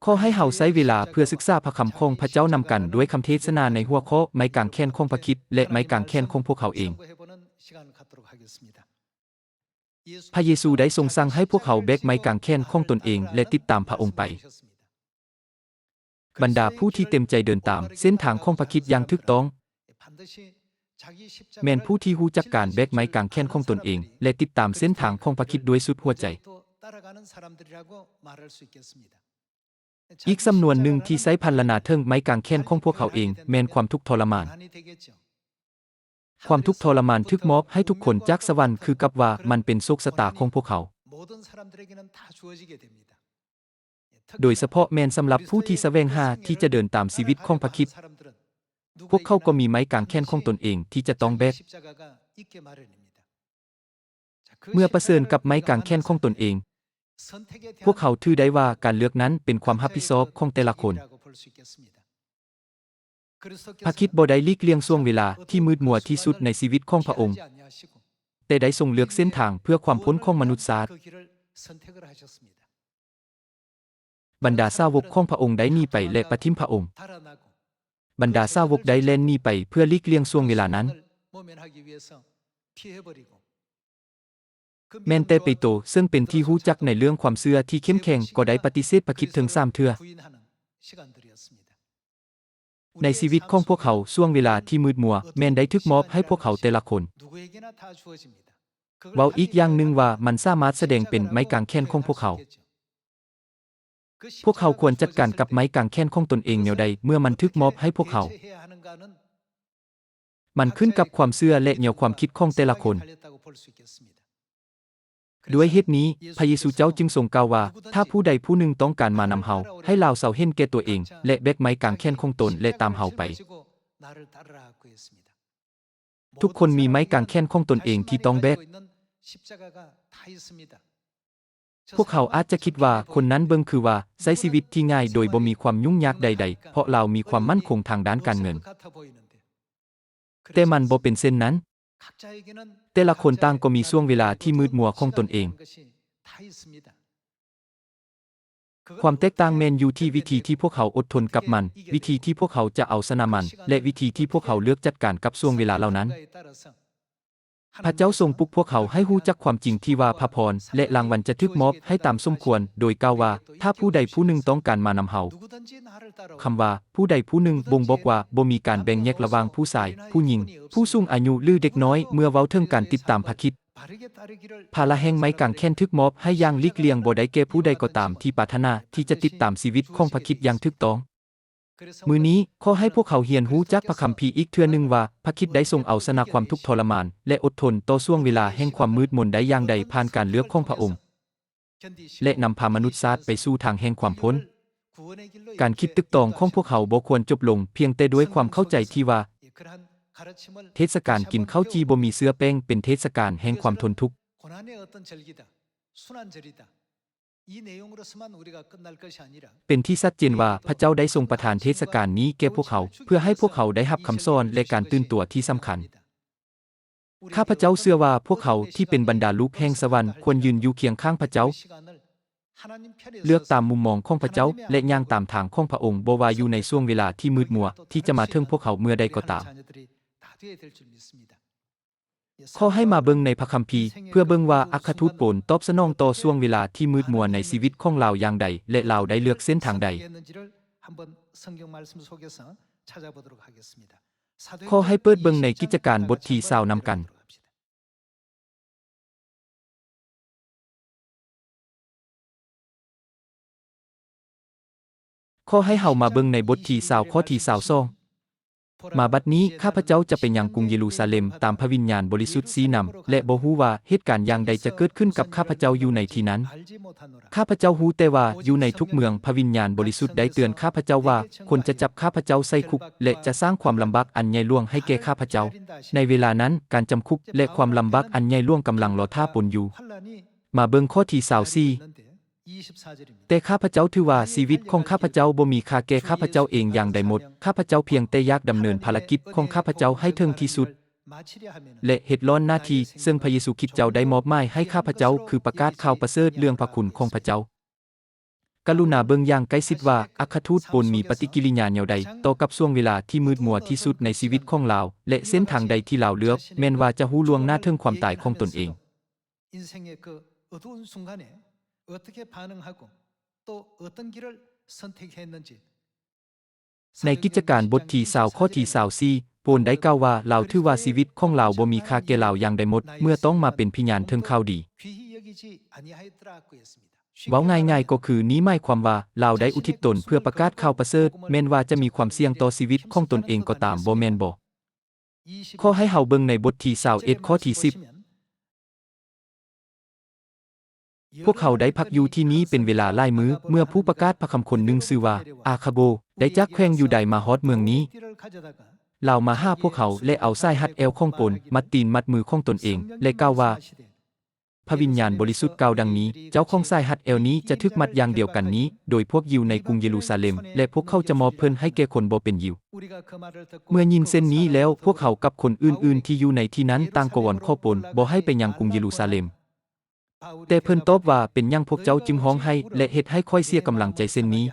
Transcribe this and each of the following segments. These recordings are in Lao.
ຂໍໃຫ້ເຮົາໃຊ້ເວລາເພື່ອສຶກສາພະຄຳຂອງພະເຈົ້ານຳກັນດ້ວຍຄຳເທດສະໜາໃນຫົວຂໍ້ໄມ້ກາງແຂນຂອງພະຄຣິດ ແລະ ໄມ້ກາງແຂນຂອງພວກເຮົາເອງ. ພະເຢຊູໄດ້ຊົງສັ່ງໃຫ້ພວກເຮົາແບກໄມ້ກາງແຂນຂອງຕົນເອງ ແລະ ຕິດຕາມພະອົງໄປ. ບັນດາຜູ້ທີ່ເຕັມໃຈເດີນຕາມເສັ້ນທາງຂອງພະຄຣິດຢ່າງຖືກຕ້ອງ ແມ່ນຜູ້ທີ່ຮູ້ຈັກການແບກໄມ້ກາງແຂນຂອງຕົນເອງ ແລະ ຕິດຕາມເສັ້ນທາງຂອງພະຄຣິດດ້ວຍສຸດຫົວໃຈ. ອີກສຳນວນໜຶ່ງທີ່ໃຊ້ພັນລະນາເຖິງໄມ້ກາງແຂນຂອງພວກເຮົາເອງ ແມ່ນຄວາມທຸກທໍລະມານ. ຄວາມທຸກທໍລະມານຖືກມອບໃຫ້ທຸກຄົນຈາກສະຫວັນ ຄືກັບວ່າມັນເປັນໂຊກຊະຕາຂອງພວກເຮົາ. ໂດຍສະເພາະແມ່ນສຳລັບຜູ້ທີ່ສະແຫວງຫາທີ່ຈະເດີນຕາມຊີວິດຂອງພະຄຣິດ, ພວກເຂົາກໍມີໄມ້ກາງແຂນຂອງຕົນເອງທີ່ຈະຕ້ອງແບກ. ເມື່ອປະເຊີນກັບໄມ້ກາງແຂນຂອງຕົນເອງ, ພວກເຮົາຖືໄດ້ວ່າການເລືອກນັ້ນເປັນຄວາມຮັບຜິດຊອບຂອງແຕ່ລະຄົນ. ພະຄຣິດບໍ່ໄດ້ຫຼີກລ່ຽງຊ່ວງເວລາທີ່ມືດມົວທີ່ສຸດໃນຊີວິດຂອງພະອົງ, ແຕ່ໄດ້ຊົງເລືອກເສັ້ນທາງເພື່ອຄວາມພົ້ນຂອງມະນຸດຊາດ. ບັນດາສາວົກຂອງພະອົງໄດ້ໜີໄປ ແລະ ປະຖິ້ມພະອົງ. ບັນດາສາວົກໄດ້ແລ່ນໜີໄປເພື່ອຫຼີກລ່ຽງຊ່ວງເວລານັ້ນ. ແມ່ນແຕ່ເປໂຕ, ເຊິ່ງເປັນທີ່ຮູ້ຈັກໃນເລື່ອງຄວາມເຊື່ອທີ່ເຂັ້ມແຂງ, ກໍໄດ້ປະຕິເສດພະຄຣິດເຖິງສາມເທື່ອ. ໃນຊີວິດຂອງພວກເຮົາ, ຊ່ວງເວລາທີ່ມືດມົວແມ່ນໄດ້ຖືກມອບໃຫ້ພວກເຮົາແຕ່ລະຄົນ. ເວົ້າອີກຢ່າງໜຶ່ງວ່າ, ມັນສາມາດສະແດງເປັນໄມ້ກາງແຂນຂອງພວກເຮົາ. ພວກເຮົາຄວນຈັດການກັບໄມ້ກາງແຂນຂອງຕົນເອງແນວໃດເມື່ອມັນຖືກມອບໃຫ້ພວກເຮົາ? ມັນຂຶ້ນກັບຄວາມເຊື່ອ ແລະ ແນວຄວາມຄິດຂອງແຕ່ລະຄົນ. ດ້ວຍເຫດນີ້, ພະເຢຊູເຈົ້າຈຶ່ງຊົງກ່າວວ່າ, ຖ້າຜູ້ໃດຜູ້ໜຶ່ງຕ້ອງການມານຳເຮົາ, ໃຫ້ລາວເຊົາເຫັນແກ່ຕົວເອງ ແລະ ແບກໄມ້ກາງແຂນຂອງຕົນ ແລະ ຕາມເຮົາໄປ. ທຸກຄົນມີໄມ້ກາງແຂນຂອງຕົນເອງທີ່ຕ້ອງແບກ. ພວກເຮົາອາດຈະຄິດວ່າຄົນນັ້ນເບິ່ງຄືວ່າໃຊ້ຊີວິດທີ່ງ່າຍໂດຍບໍ່ມີຄວາມຫຍຸ້ງຍາກໃດໆ, ເພາະລາວມີຄວາມໝັ້ນຄົງທາງດ້ານການເງິນ. ແຕ່ມັນບໍ່ເປັນເຊັ່ນນັ້ນ. ແຕ່ລະຄົນຕ່າງກໍມີຊ່ວງເວລາທີ່ມືດມົວຂອງຕົນເອງ. ຄວາມແຕກຕ່າງແມ່ນຢູ່ທີ່ວິທີທີ່ພວກເຮົາອົດທົນກັບມັນ, ວິທີທີ່ພວກເຮົາຈະເອົາຊະນະມັນ, ແລະ ວິທີທີ່ພວກເຮົາເລືອກຈັດການກັບຊ່ວງເວລາເຫຼົ່ານັ້ນ. ພະເຈົ້າຊົງປຸກພວກເຮົາໃຫ້ຮູ້ຈັກຄວາມຈິງທີ່ວ່າພະພອນ ແລະ ລາງວັນຈະຖືກມອບໃຫ້ຕາມສົມຄວນ, ໂດຍກ່າວວ່າ, ຖ້າຜູ້ໃດຜູ້ໜຶ່ງຕ້ອງການມານຳເຮົາ. ຄຳວ່າຜູ້ໃດຜູ້ໜຶ່ງບົ່ງບອກວ່າບໍ່ມີການແບ່ງແຍກລະຫວ່າງຜູ້ຊາຍ, ຜູ້ຍິງ, ຜູ້ສູງອາຍຸ ຫຼື ເດັກນ້ອຍ ເມື່ອເວົ້າເຖິງການຕິດຕາມພະຄຣິດ. ພາລະແຫ່ງໄມ້ກາງແຂນຖືກມອບໃຫ້ຢ່າງຫຼີກລ່ຽງບໍ່ໄດ້ແກ່ຜູ້ໃດກໍຕາມທີ່ປາດຖະໜາທີ່ຈະຕິດຕາມຊີວິດຂອງພະຄຣິດຢ່າງຖືກຕ້ອງ. ມື້ນີ້, ຂໍໃຫ້ພວກເຮົາຮຽນຮູ້ຈາກພະຄຳພີອີກເທື່ອໜຶ່ງວ່າ ພະຄຣິດໄດ້ຊົງເອົາຊະນະຄວາມທຸກທໍລະມານ ແລະ ອົດທົນຕໍ່ຊ່ວງເວລາແຫ່ງຄວາມມືດມົນໄດ້ຢ່າງໃດ ຜ່ານການເລືອກຂອງພະອົງ ແລະ ນຳພາມະນຸດຊາດໄປສູ່ທາງແຫ່ງຄວາມພົ້ນ. ການຄິດຕຶກຕອງຂອງພວກເຮົາບໍ່ຄວນຈົບລົງພຽງແຕ່ດ້ວຍຄວາມເຂົ້າໃຈທີ່ວ່າ ເທດສະການກິນເຂົ້າຈີ່ບໍ່ມີເຊື້ອແປ້ງເປັນເທດສະການແຫ່ງຄວາມທົນທຸກ. ເປັນທີ່ຊັດເຈນວ່າພະເຈົ້າໄດ້ຊົງປະທານເທດສະການນີ້ແກ່ພວກເຮົາ ເພື່ອໃຫ້ພວກເຮົາໄດ້ຮັບຄຳສອນ ແລະ ການຕື່ນຕົວທີ່ສຳຄັນ. ຂ້າພະເຈົ້າເຊື່ອວ່າພວກເຮົາທີ່ເປັນບັນດາລູກແຫ່ງສະຫວັນຄວນຢືນຢູ່ຄຽງຂ້າງພະເຈົ້າ, ເລືອກຕາມມຸມມອງຂອງພະເຈົ້າ ແລະ ຍ່າງຕາມທາງຂອງພະອົງ, ບໍ່ວ່າຢູ່ໃນຊ່ວງເວລາທີ່ມືດມົວທີ່ຈະມາເຖິງພວກເຮົາເມື່ອໃດກໍຕາມ. ຂໍໃຫ້ມາເບິ່ງໃນພະຄຳພີ ເພື່ອເບິ່ງວ່າອັກຄະທູດໂປນຕອບສະໜອງຕໍ່ຊ່ວງເວລາທີ່ມືດມົວໃນຊີວິດຂອງລາວຢ່າງໃດ ແລະ ລາວໄດ້ເລືອກເສັ້ນທາງໃດ. ຂໍໃຫ້ເປີດເບິ່ງໃນກິດຈະການບົດທີຊາວນຳກັນ. ຂໍໃຫ້ເຮົາມາເບິ່ງໃນບົດທີຊາວ ຂໍ້ທີຊາວສອງ. ມາບັດນີ້ ຂ້າພະເຈົ້າຈະໄປຍັງກຸງເຢຣູຊາເລັມຕາມພະວິນຍານບໍລິສຸດຊີ້ນຳ ແລະ ບໍ່ຮູ້ວ່າເຫດການຢ່າງໃດຈະເກີດຂຶ້ນກັບຂ້າພະເຈົ້າຢູ່ໃນທີ່ນັ້ນ. ຂ້າພະເຈົ້າຮູ້ແຕ່ວ່າຢູ່ໃນທຸກເມືອງພະວິນຍານບໍລິສຸດໄດ້ເຕືອນຂ້າພະເຈົ້າວ່າ ຄົນຈະຈັບຂ້າພະເຈົ້າໃສ່ຄຸກ ແລະ ຈະສ້າງຄວາມລຳບາກອັນໃຫຍ່ຫຼວງໃຫ້ແກ່ຂ້າພະເຈົ້າ. ໃນເວລານັ້ນ ການຈຳຄຸກ ແລະ ຄວາມລຳບາກອັນໃຫຍ່ຫຼວງກຳລັງລໍຖ້າປົນຢູ່. ມາເບິ່ງຂໍ້ທີຊາວສີ່. ແຕ່ຂ້າພະເຈົ້າຖືວ່າຊີວິດຂອງຂ້າພະເຈົ້າບໍ່ມີຄ່າແກ່ຂ້າພະເຈົ້າເອງຢ່າງໃດໝົດ, ຂ້າພະເຈົ້າພຽງແຕ່ຢາກດຳເນີນພາລະກິດຂອງຂ້າພະເຈົ້າໃຫ້ເຖິງທີ່ສຸດ ແລະ ເຮັດລ້ອນໜ້າທີ່ເຊິ່ງພະເຢຊູຄຣິດເຈົ້າໄດ້ມອບໝາຍໃຫ້ຂ້າພະເຈົ້າ, ຄືປະກາດຂ່າວປະເສີດເລື່ອງພະຄຸນຂອງພະເຈົ້າ. ກະລຸນາເບິ່ງຢ່າງໃກ້ຊິດວ່າ ອັກຄະທູດໂປນມີປະຕິກິລິຍາແນວໃດຕໍ່ກັບຊ່ວງເວລາທີ່ມືດມົວທີ່ສຸດໃນຊີວິດຂອງລາວ ແລະ ເສັ້ນທາງໃດທີ່ລາວເລືອກ, ແມ່ນວ່າຈະຮູ້ລ່ວງໜ້າເຖິງຄວາມຕາຍຂອງຕົນເອງ. 인생의 그 어두운 순간에 어떻게 반응하고 또 어떤 길을 선택했는지. ໃນກິດຈະການບົດທີຊາວ ຂໍ້ທີຊາວສີ່ ໂປນໄດ້ກ່າວວ່າ ລາວຖືວ່າຊີວິດຂອງລາວບໍ່ມີຄ່າແກ່ລາວຢ່າງໃດໝົດ ເມື່ອຕ້ອງມາເປັນພະຍານເຖິງຂ່າວດີ. ܘܝܗܝܝܗܝܝܗܝܝܗܝܝܗܝܝܗܝܝܗܝܝܗܝܝܗܝܝܗܝܝܗܝܝܗܝܝܝܗܝܝܗܝܝܗܝܝܗܝܝܗܝܝܗܝܝܗܝܝܗܝܝܗܝܝܗܝܝܗܝܝܗܝܝܗܝܝܝܗܝܝܝܗܝܝܝܗܝܝܝܗܝܝܝܗܝܝܝܗܝܝܝܗܝܝܝܗܝܝܝܗܝ.ນີ້ໝາຍຄວາມວ່າ ລາວໄດ້ອຸທິດຕົນເພື່ອປະກາດຂ່າວປະເສີດ, ແມ່ນວ່າຈະມີຄວາມສ່ຽງຕໍ່ຊີວິດຂອງຕົນເອງກໍຕາມ, ບໍ່ແມ່ນບໍ? ຂໍໃຫ້ເຮົາເບິ່ງໃນບົດທີຊາວເອັດ ຂໍ້ທີສິບ. ພວກເຮົາໄດ້ພັກຢູ່ທີ່ນີ້ເປັນເວລາຫຼາຍມື້ ເມື່ອຜູ້ປະກາດພະຄຳຄົນໜຶ່ງຊື່ວ່າ ອາຄາໂບ ໄດ້ຈາກແຂວງຢູດາຍມາຮອດເມືອງນີ້. ລາວມາຫາພວກເຮົາ ແລະ ເອົາສາຍຮັດແອວຂອງໂປນ ມັດຕີນມັດມືຂອງຕົນເອງ ແລະ ກ່າວວ່າ, ພະວິນຍານບໍລິສຸດກ່າວດັ່ງນີ້, ເຈົ້າຂອງສາຍຮັດແອວນີ້ຈະຖືກມັດຢ່າງດຽວກັນນີ້ ໂດຍພວກຢິວໃນກຸງເຢຣູຊາເລັມ ແລະ ພວກເຂົາຈະມອບເພິ່ນໃຫ້ແກ່ຄົນບໍ່ເປັນຢິວ. ເມື່ອຍິນເຊັ່ນນີ້ແລ້ວ, ພວກເຮົາກັບຄົນອື່ນໆທີ່ຢູ່ໃນທີ່ນັ້ນຕ່າງກໍວອນຂໍໂປນບໍ່ໃຫ້ໄປຍັງກຸງເຢຣູຊາເລັມ. ແຕ່ເພິ່ນຕອບວ່າ, ເປັນຫຍັງພວກເຈົ້າຈຶ່ງຮ້ອງໄຫ້ ແລະ ເຮັດໃຫ້ຂ້ອຍເສຍກຳລັງໃຈເຊັ່ນນີ້?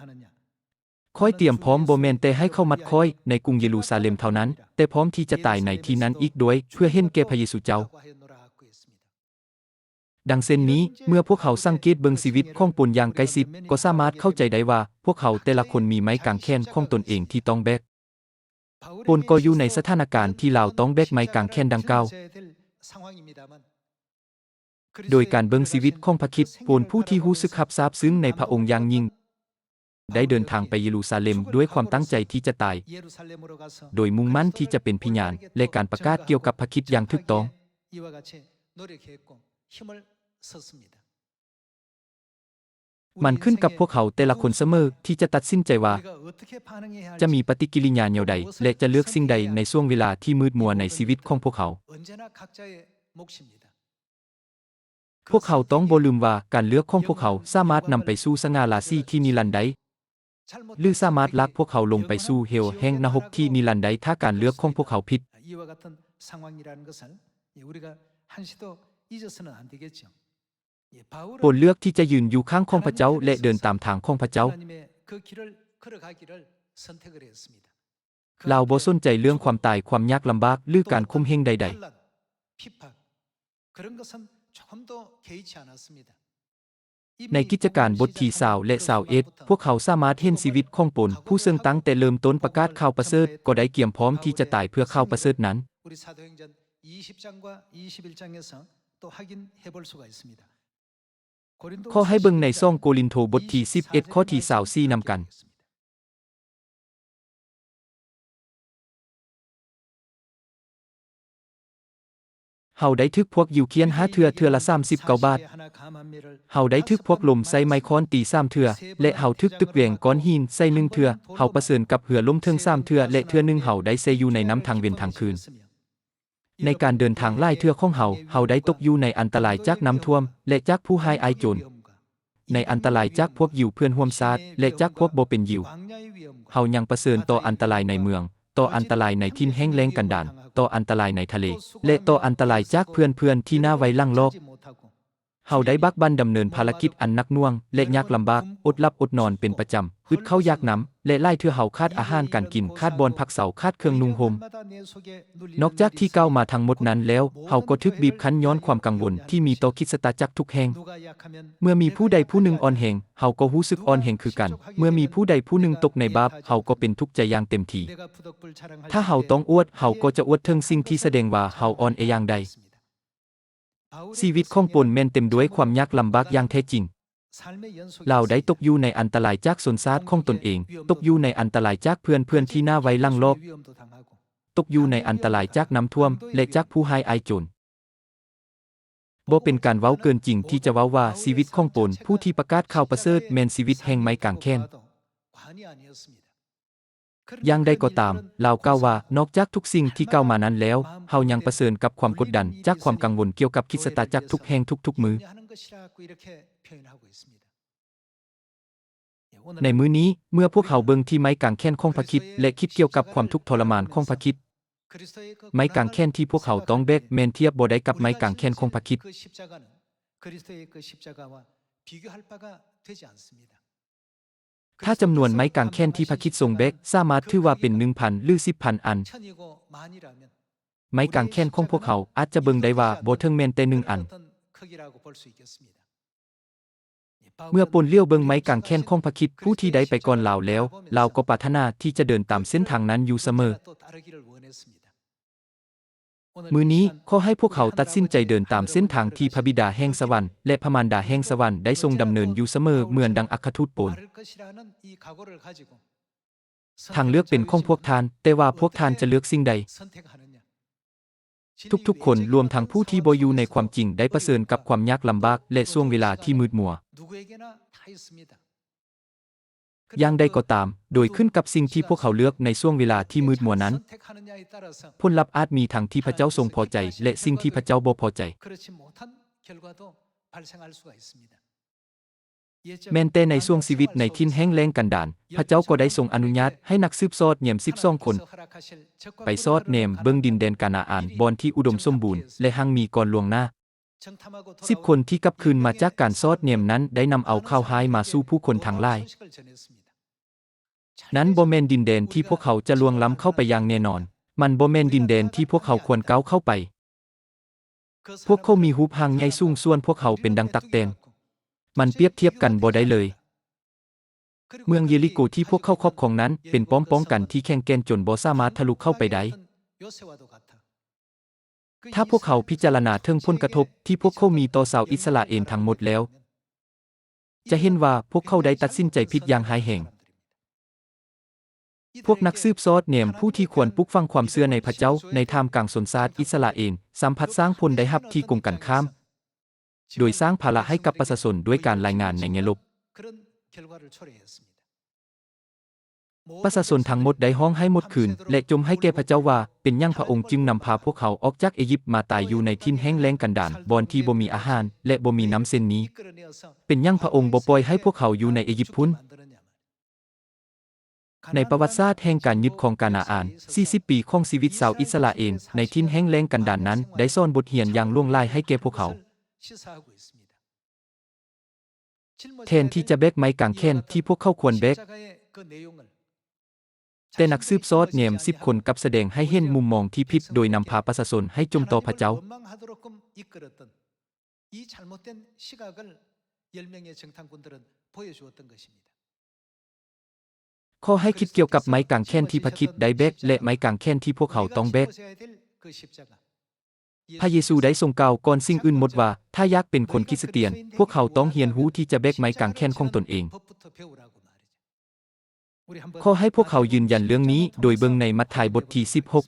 ຂ້ອຍຕຽມພ້ອມບໍ່ແມ່ນແຕ່ໃຫ້ເຂົາມັດຂ້ອຍໃນກຸງເຢຣູຊາເລັມເທົ່ານັ້ນ, ແຕ່ພ້ອມທີ່ຈະຕາຍໃນທີ່ນັ້ນອີກດ້ວຍ ເພື່ອເຫັນແກ່ພະເຢຊູເຈົ້າ. ດັ່ງເຊັ່ນນີ້, ເມື່ອພວກເຮົາສັງເກດເບິ່ງຊີວິດຂອງໂປນຢ່າງໃກ້ຊິດ, ກໍສາມາດເຂົ້າໃຈໄດ້ວ່າ ພວກເຮົາແຕ່ລະຄົນມີໄມ້ກາງແຂນຂອງຕົນເອງທີ່ຕ້ອງແບກ. ໂປນກໍຢູ່ໃນສະຖານະການທີ່ລາວຕ້ອງແບກໄມ້ກາງແຂນດັ່ງກ່າວ. ໂດຍການເບິ່ງຊີວິດຂອງພະຄຣິດ, ໂປນຜູ້ທີ່ຮູ້ສຶກຮັບຊາບຊຶ້ງໃນພະອົງຢ່າງຍິ່ງ ໄດ້ເດີນທາງໄປເຢຣູຊາເລັມດ້ວຍຄວາມຕັ້ງໃຈທີ່ຈະຕາຍ, ໂດຍມຸ່ງໝັ້ນທີ່ຈະເປັນພະຍານ ແລະ ການປະກາດກ່ຽວກັບພະຄຣິດຢ່າງຖືກຕ້ອງ. ມັນຂຶ້ນກັບພວກເຮົາແຕ່ລະຄົນສະເໝີທີ່ຈະຕັດສິນໃຈວ່າ ຈະມີປະຕິກິລິຍາແນວໃດ ແລະ ຈະເລືອກສິ່ງໃດໃນຊ່ວງເວລາທີ່ມືດມົວໃນຊີວິດຂອງພວກເຮົາ. ພວກເຮົາຕ້ອງບໍ່ລືມວ່າ ການເລືອກຂອງພວກເຮົາສາມາດນຳໄປສູ່ສະຫງ່າລາສີທີ່ນິລັນໄດ້ ຫຼື ສາມາດລາກພວກເຮົາລົງໄປສູ່ເຫວແຫ່ງນະຮົກທີ່ນິລັນໄດ້ ຖ້າການເລືອກຂອງພວກເຮົາຜິດ. ໂປນເລືອກທີ່ຈະຢືນຢູ່ຂ້າງຂອງພະເຈົ້າ ແລະ ເດີນຕາມທາງຂອງພະເຈົ້າ. ລາວບໍ່ສົນໃຈເລື່ອງຄວາມຕາຍ, ຄວາມຍາກລຳບາກ ຫຼື ການຂົ່ມເຫງໃດໆ. ໃນກິດຈະການບົດທີຊາວ ແລະ ຊາວເອັດ ພວກເຮົາສາມາດເຫັນຊີວິດຂອງໂປນ ຜູ້ເຊິ່ງຕັ້ງແຕ່ເລີ່ມຕົ້ນປະກາດຂ່າວປະເສີດ ກໍໄດ້ກຽມພ້ອມທີ່ຈະຕາຍເພື່ອຂ່າວປະເສີດນັ້ນ. ຂໍໃຫ້ເບິ່ງໃນສອງໂກລິນໂທບົດທີສິບເອັດ ຂໍ້ທີຊາວສີ່ນຳກັນ. ເຮົາໄດ້ຖືກພວກຢິວຂ້ຽນຫ້າເທື່ອ, ເທື່ອລະສາມສິບເກົ້າບາດ. ເຮົາໄດ້ຖືກພວກລົມໃຊ້ໄມ້ຄ້ອນຕີສາມເທື່ອ ແລະ ເຮົາຖືກຕຶກແຫວງກ້ອນຫີນໃສ່ໜຶ່ງເທື່ອ. ເຮົາປະເຊີນກັບເຮືອລົ້ມເຖິງສາມເທື່ອ ແລະ ເທື່ອໜຶ່ງເຮົາໄດ້ແຊ່ຢູ່ໃນນ້ຳທັງເວັນທັງຄືນ. ໃນການເດີນທາງຫຼາຍເທື່ອຂອງເຮົາ, ເຮົາໄດ້ຕົກຢູ່ໃນອັນຕະລາຍຈາກນ້ຳຖ້ວມ ແລະ ຈາກຜູ້ຮ້າຍອາຍໂຈນ, ໃນອັນຕະລາຍຈາກພວກຢິວເພື່ອນຮ່ວມຊາດ ແລະ ຈາກພວກບໍ່ເປັນຢິວ. ເຮົາຍັງປະເຊີນຕໍ່ອັນຕະລາຍໃນເມືອງ, ຕໍ່ອັນຕະລາຍໃນຖິ່ນແຫ້ງແລ້ງກັນດານ, ຕໍ່ອັນຕະລາຍໃນທະເລ ແລະ ຕໍ່ອັນຕະລາຍຈາກເພື່ອນໆທີ່ໜ້າໄວ້ຫຼັງລອກ. ເຮົາໄດ້ບາກບັ່ນດຳເນີນພາລະກິດອັນໜັກໜ່ວງ ແລະ ຍາກລຳບາກ, ອົດຫຼັບອົດນອນເປັນປະຈຳ, ອຶດເຂົ້າຢາກນ້ຳ ແລະ ຫຼາຍເທື່ອເຮົາຂາດອາຫານການກິນ, ຂາດບ່ອນພັກເຊົາ, ຂາດເຄື່ອງນຸ່ງຫົ່ມ. ນອກຈາກທີ່ກ່າວມາທັງໝົດນັ້ນແລ້ວ, ເຮົາກໍຖືກບີບຄັ້ນຍ້ອນຄວາມກັງວົນທີ່ມີຕໍ່ຄຣິສຕະຈັກທຸກແຫ່ງ. ເມື່ອມີຜູ້ໃດຜູ້ໜຶ່ງອ່ອນແຮງ, ເຮົາກໍຮູ້ສຶກອ່ອນແຮງຄືກັນ. ເມື່ອມີຜູ້ໃດຜູ້ໜຶ່ງຕົກໃນບາບ, ເຮົາກໍເປັນທຸກໃຈຢ່າງເຕັມທີ່. ຖ້າເຮົາຕ້ອງອວດ, ເຮົາກໍຈະອວດເຖິງສິ່ງທີ່ສະແດງວ່າເຮົາອ່ອນແອຢ່າງໃດ. ຊີວິດຂອງໂປນແມ່ນເຕັມດ້ວຍຄວາມຍາກລຳບາກຢ່າງແທ້ຈິງ. ລາວໄດ້ຕົກຢູ່ໃນອັນຕະລາຍຈາກຊົນຊາດຂອງຕົນເອງ, ຕົກຢູ່ໃນອັນຕະລາຍຈາກເພື່ອນໆທີ່ໜ້າໄວ້ຫຼັງລອກ, ຕົກຢູ່ໃນອັນຕະລາຍຈາກນ້ຳຖ້ວມ ແລະ ຈາກຜູ້ຮ້າຍອາຍໂຈນ. ບໍ່ເປັນການເວົ້າເກີນຈິງທີ່ຈະເວົ້າວ່າຊີວິດຂອງໂປນ ຜູ້ທີ່ປະກາດຂ່າວປະເສີດ ແມ່ນຊີວິດແຫ່ງໄມ້ກາງແຂນ. ຢ່າງໃດກໍຕາມ, ລາວກ່າວວ່າ, ນອກຈາກທຸກສິ່ງທີ່ກ່າວມານັ້ນແລ້ວ, ເຮົາຍັງປະເຊີນກັບຄວາມກົດດັນຈາກຄວາມກັງວົນກ່ຽວກັບຄຣິສຕະຈັກທຸກແຫ່ງທຸກໆມື້. ໃນມື້ນີ້, ເມື່ອພວກເຮົາເບິ່ງທີ່ໄມ້ກາງແຂນຂອງພະຄຣິດ ແລະ ຄິດກ່ຽວກັບຄວາມທຸກທໍລະມານຂອງພະຄຣິດ, ໄມ້ກາງແຂນທີ່ພວກເຮົາຕ້ອງແບກແມ່ນທຽບບໍ່ໄດ້ກັບໄມ້ກາງແຂນຂອງພະຄຣິດ. 그리스도의 그 십자가는 그리스도의 그 십자가와 비교할 바가 되지 않습니다. ຖ້າຈຳນວນໄມ້ກາງແຂນທີ່ພະຄຣິດຊົງແບກສາມາດຖືວ່າເປັນໜຶ່ງພັນ ຫຼື ສິບພັນອັນ, ໄມ້ກາງແຂນຂອງພວກເຮົາອາດຈະເບິ່ງໄດ້ວ່າບໍ່ເຖິງແມ່ນແຕ່ໜຶ່ງອັນ. ເມື່ອປົນຫຼຽວເບິ່ງໄມ້ກາງແຂນຂອງພະຄຣິດຜູ້ທີ່ໄດ້ໄປກ່ອນລາວແລ້ວ, ລາວກໍປາດຖະໜາທີ່ຈະເດີນຕາມເສັ້ນທາງນັ້ນຢູ່ສະເໝີ. ມື້ນີ້, ຂໍໃຫ້ພວກເຮົາຕັດສິນໃຈເດີນຕາມເສັ້ນທາງທີ່ພະບິດາແຫ່ງສະຫວັນ ແລະ ພະມານດາແຫ່ງສະຫວັນໄດ້ຊົງດຳເນີນຢູ່ສະເໝີ ເໝືອນດັ່ງອັກຄະທູດໂປນ. ທາງເລືອກເປັນຂອງພວກທ່ານ, ແຕ່ວ່າພວກທ່ານຈະເລືອກສິ່ງໃດ? ທຸກໆຄົນ, ລວມທັງຜູ້ທີ່ບໍ່ຢູ່ໃນຄວາມຈິງ, ໄດ້ປະເຊີນກັບຄວາມຍາກລຳບາກ ແລະ ຊ່ວງເວລາທີ່ມືດມົວ. ຢ່າງໃດກໍຕາມ, ໂດຍຂຶ້ນກັບສິ່ງທີ່ພວກເຂົາເລືອກໃນຊ່ວງເວລາທີ່ມືດມົວນັ້ນ, ຜົນລັບອາດມີທັງທີ່ພະເຈົ້າຊົງພໍໃຈ ແລະ ສິ່ງທີ່ພະເຈົ້າບໍ່ພໍໃຈ. ແມ່ນແຕ່ໃນຊ່ວງຊີວິດໃນຖິ່ນແຫ້ງແລ້ງກັນດານ, ພະເຈົ້າກໍໄດ້ຊົງອະນຸຍາດໃຫ້ນັກສືບສອດແນມສິບສອງຄົນ ໄປສອດແນມເບິ່ງດິນແດນການາອານ ບ່ອນທີ່ອຸດົມສົມບູນ ແລະ ຮັ່ງມີກ່ອນລ່ວງໜ້າ. ສິບຄົນທີ່ກັບຄືນມາຈາກການສອດແນມນັ້ນໄດ້ນຳເອົາຂ່າວຮ້າຍມາສູ່ຜູ້ຄົນທັງຫຼາຍ. ນັ້ນບໍ່ແມ່ນດິນແດນທີ່ພວກເຂົາຈະລ່ວງລ້ຳເຂົ້າໄປຢ່າງແນ່ນອນ. ມັນບໍ່ແມ່ນດິນແດນທີ່ພວກເຂົາຄວນກ້າວເຂົ້າໄປ. ພວກເຂົາມີຮູບຮ່າງໃຫຍ່ສູງ, ສ່ວນພວກເຮົາເປັນດັ່ງຕັກແຕນ. ມັນປຽບທຽບກັນບໍ່ໄດ້ເລີຍ. ເມືອງເຢລິໂກທີ່ພວກເຂົາຄອບຄອງນັ້ນ ເປັນປ້ອມປ້ອງກັນທີ່ແຂງແກ່ນຈົນບໍ່ສາມາດທະລຸເຂົ້າໄປໄດ້. ຖ້າພວກເຮົາພິຈາລະນາເຖິງຜົນກະທົບທີ່ພວກເຂົາມີຕໍ່ຊາວອິດສະຣາເອນທັງໝົດແລ້ວ, ຈະເຫັນວ່າພວກເຂົາໄດ້ຕັດສິນໃຈຜິດຢ່າງຮ້າຍແຮງ. ພວກນັກສືບສອດແນມຜູ້ທີ່ຄວນປູກຝັງຄວາມເຊື່ອໃນພະເຈົ້າໃນທ່າມກາງຊົນຊາດອິດສະຣາເອນ ຊ້ຳພັດສ້າງຜົນໄດ້ຮັບທີ່ກົງກັນຂ້າມ, ໂດຍສ້າງພາລະໃຫ້ກັບປະຊາຊົນດ້ວຍການລາຍງານໃນແງ່ລົບ. ປະຊາຊົນທັງໝົດໄດ້ຮ້ອງໄຫ້ໝົດຄືນ ແລະ ຈົ່ມໃຫ້ແກ່ພະເຈົ້າວ່າ, ເປັນຫຍັງພະອົງຈຶ່ງນຳພາພວກເຮົາອອກຈາກເອຢິບມາຕາຍຢູ່ໃນຖິ່ນແຫ້ງແລ້ງກັນດານ, ບ່ອນທີ່ບໍ່ມີອາຫານ ແລະ ບໍ່ມີນ້ຳເຊັ່ນນີ້? ເປັນຫຍັງພະອົງບໍ່ປ່ອຍໃຫ້ພວກເຮົາຢູ່ໃນເອຢິບພຸ້ນ? ໃນປະຫວັດສາດແຫ່ງການຍຶດຄອງການາອານ, ສີ່ສິບປີຂອງຊີວິດຊາວອິດສະຣາເອນໃນຖິ່ນແຫ້ງແລ້ງກັນດານນັ້ນ ໄດ້ສອນບົດຮຽນຢ່າງຫຼວງຫຼາຍໃຫ້ແກ່ພວກເຮົາ. ແທນທີ່ຈະແບກໄມ້ກາງແຂນທີ່ພວກເຂົາຄວນແບກ, ແຕ່ນັກສືບສອດແນມສິບຄົນກັບສະແດງໃຫ້ເຫັນມຸມມອງທີ່ຜິດໂດຍນຳພາປະຊາຊົນໃຫ້ຈົ່ມຕໍ່ພະເຈົ້າ. ຂໍໃຫ້ຄິດກ່ຽວກັບໄມ້ກາງແຂນທີ່ພະຄຣິດໄດ້ແບກ ແລະ ໄມ້ກາງແຂນທີ່ພວກເຮົາຕ້ອງແບກ. ພະເຢຊູໄດ້ຊົງກ່າວກ່ອນສິ່ງອື່ນໝົດວ່າ, ຖ້າຢາກເປັນຄົນຄຣິສຕຽນ, ພວກເຮົາຕ້ອງຮຽນຮູ້ທີ່ຈະແບກໄມ້ກາງແຂນຂອງຕົນເອງ. ຂໍໃຫ້ພວກເຮົາຢືນຢັນເລື່ອງນີ້ໂດຍເບິ່ງໃນມັດທາຍບົດທີສິບຫົກ.